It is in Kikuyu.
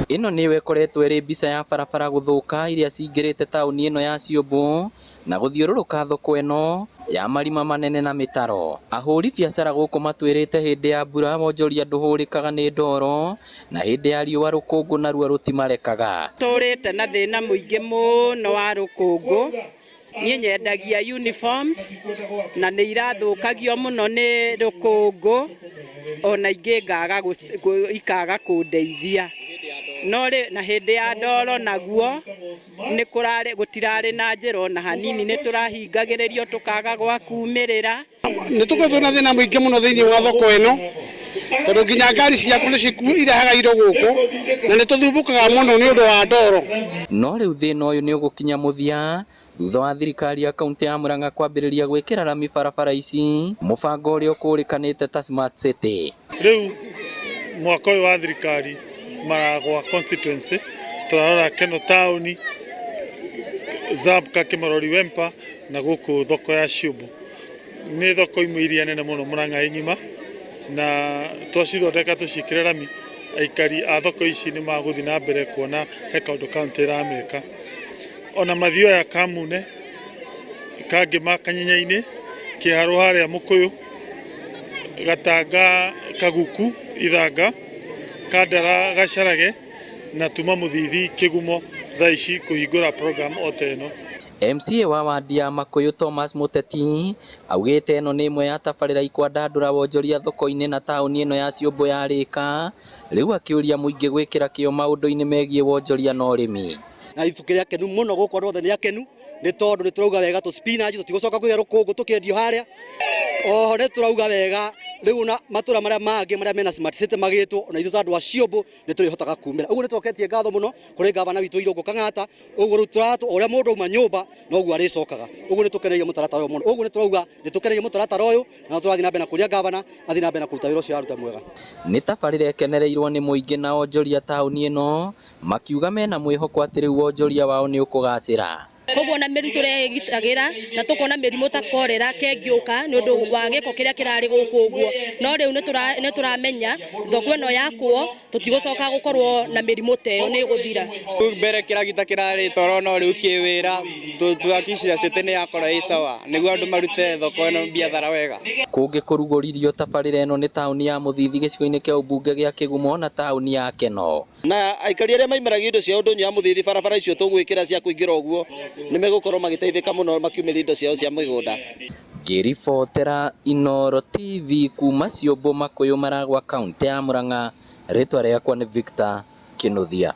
Ĩno nĩyo ĩkoretwo ĩrĩ mbica ya barabara gũthũka iria cingĩrĩte taũni ĩno ya Ciũmbũ na gũthiũrũrũka thoko ĩno ya marima manene na mĩtaro. Ahũri biacara gũkũ matwĩrĩte hĩndĩ ya mbura wonjoria ndũhũrĩkaga nĩ ndoro na hĩndĩ ya riũa rũkũngũ naruo rũtimarekaga. Tũrĩte na thĩna mũingĩ mũno wa rũkũngũ. Niĩ nyendagia uniforms na nĩ irathũkagio mũno nĩ rũkũngũ ona ingĩ ngaga ikaga kũndeithia. No rĩ na hĩndĩ ya ndoro naguo nĩ kũrarĩ gũtirarĩ na njĩra ona hanini, nĩ tũrahingagĩrĩrio tũkaga gwa kumĩrĩra. Nĩ tũkoretwo na thĩna mũingĩ mũno thĩinĩ wa thoko ĩno, tondũ nginya ngari ciaku nĩ irehaga indo gũkũ na nĩ tũthumbũkaga mũno nĩ ũndũ wa ndoro. No rĩu thĩna ũyũ nĩ ũgũkinya mũthia thutha wa thirikari ya kaunti ya Murang'a kwambĩrĩria gwĩkĩra rami barabara ici, mũbango ũrĩa ũkũrĩkanĩte ta Smart City. Rĩu mwaka ũyũ wa thirikari Maragwa constituency tũrarora Keno taũni, Zabka, Kĩmorori, Wempa na gũkũ thoko ya Ciũmbũ. Nĩ thoko imwe iria nene mũno Murang'a ĩ ng'ima, na twacithondeka tũciĩkĩre rami, aikari a thoko ici nĩ magũthiĩ na mbere kuona he kaũndũ kaunti ĩrameka. Ona Mathioya Kamune, Kangĩma Kanyenya-inĩ, Kĩharũ harĩa Mũkũyũ, Gatanga Kaguku Ithanga, Kandara Gacarage na tuma Mũthithi Kĩgumo thaa ici kũhingũra program o ta ĩno. MCA wa wandi ya Makuyu Thomas Muteti augĩte ĩno nĩ ĩmwe ya tabarĩra ikwandandũra wonjoria thoko-inĩ na taũni ĩno ya Ciũmbũ ya Rĩka, rĩu akĩũria mũingĩ gwĩkĩra kĩo maũndũ-inĩ megiĩ wonjoria na ũrĩmi. Na itũ akenu mũno gũkũ, andũ othe nĩ akenu nĩ tondũ nĩ tũrauga wega tũ spinach tũtigũcoka kũgĩa rũkũngũ tũkĩendio harĩa. Oho nĩ tũrauga wega rĩu na matũra marĩa mangĩ marĩa mena Smart City magĩtwo, ona ithuĩ ta andũ a Ciũmbũ nĩ tũrĩhotaga kumĩra. Ũguo nĩ tũcoketie ngatho mũno kũrĩ gavana witũ Irũngũ Kang'ata. Ũguo rĩu tũratũ ũrĩa mũndũ auma nyũmba noguo arĩcokaga. Ũguo nĩ tũkeneire mũtaratara ũyũ mũno. Ũguo nĩ tũrauga nĩ tũkeneire mũtaratara ũyũ na tũrathiĩ na mbere na kũria gavana athiĩ na mbere na kũruta wĩra ũcio araruta mwega. Nĩ tabarĩra ĩkenereirwo nĩ mũingĩ na onjoria taũni ĩno makiuga mena mwĩhoko atĩ rĩu wonjoria wao nĩ ũkũgacĩra. Koguo na mĩrimũ tũregitagĩra na tũkona mĩrimũ ta korera kengĩũka nĩ ũndũ wa gĩko kĩrĩa kĩrarĩ gũkũ ũguo, no rĩu nĩ tũramenya thoko ĩno yakwo tũtigũcoka gũkorwo na mĩrimũ ta ĩyo, nĩ ĩgũthira. Mbere kĩragita kĩrarĩ toro, no rĩu kĩ wĩra tuhakikisha city nĩ yakorwo ĩ sawa nĩguo andũ marute thoko ĩno biathara wega. Kũngĩ kũrugũririo tabarĩra ĩno nĩ taũni ya Mũthithi gĩcigo-inĩ kĩa ũmbunge gĩa Kĩgumo na taũni ya Keno. Na aikari arĩa maimĩragia indo ciao ndũnyũ ya Mũthithi, barabara icio tũgwĩkĩra cia kũingĩra ũguo nĩ megũkorwo magĩteithĩka mũno makiumĩria indo ciao cia mĩgũnda. Ngĩribotera Inooro TV kuma Ciũmbũ, Makuyu, Maragwa, kaunti ya Murang'a, rĩtwa rĩakwa nĩ Victor Kinuthia.